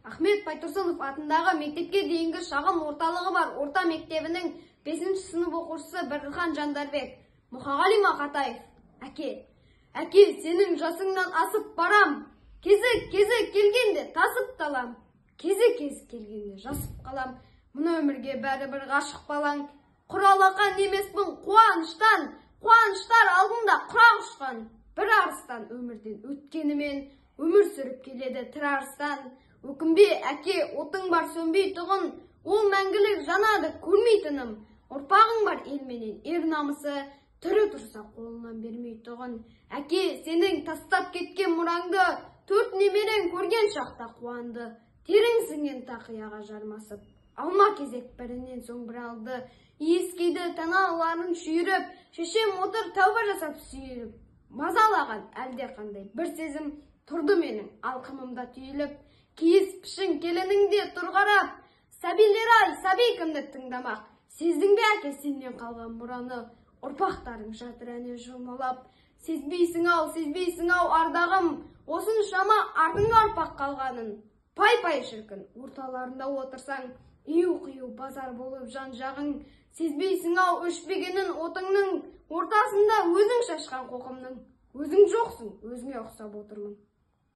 Ахмет Байтұрсынов атындағы мектепке дейінгі шағын орталығы бар орта мектебінің 5-ші сынып оқушысы Бірліхан Жандарбек. Мұқағали Мақатаев. Әке, әке, сенің жасыңнан асып барам. Кезі, кезі келгенде тасып талам. Кезі, кезі келгенде жасып қалам. Мына өмірге бәрібір ғашық балаң. Құралақан емеспін қуаныштан, қуаныштар алдында құрақ ұшқан. Бір арыстан өмірден өткенімен, өмір сүріп келеді тірі арыстан. Өкінбе, әке, отың бар сөнбей тұғын, ол мәңгілік жанады көрмей тыным. Ұрпағың бар ел менен ер намысы, тірі тұрса қолынан бермей тұғын. Әке, сенің тастап кеткен мұраңды, төрт немерең көрген шақта қуанды. Терең сіңген тақияға жармасып, алма кезек бірінен соң бір алды. Иіскейді таналарын шүйіріп, шешем отыр тәуба жасап сүйініп. Мазалаған әлде қандай бір сезім тұрды менің алқымымда түйіліп. Киіз пішін келінің де тұр қарап, сәбилер ай, сәби кімді тыңдамақ. Сездің бе, әке, сенен қалған мұраны, ұрпақтарың жатыр әне жұлмалап. Сезбейсің ау, сезбейсің ау, ардағым, осыншама артыңда ұрпақ қалғанын. Пай-пай шіркін, орталарында отырсаң, ию-қию базар болып жан-жағың. Сезбейсің ау, өшпегенін отыңның, ортасында өзің шашқан қоқымның. Өзің жоқсың, өзіңе ұқсап отырмын.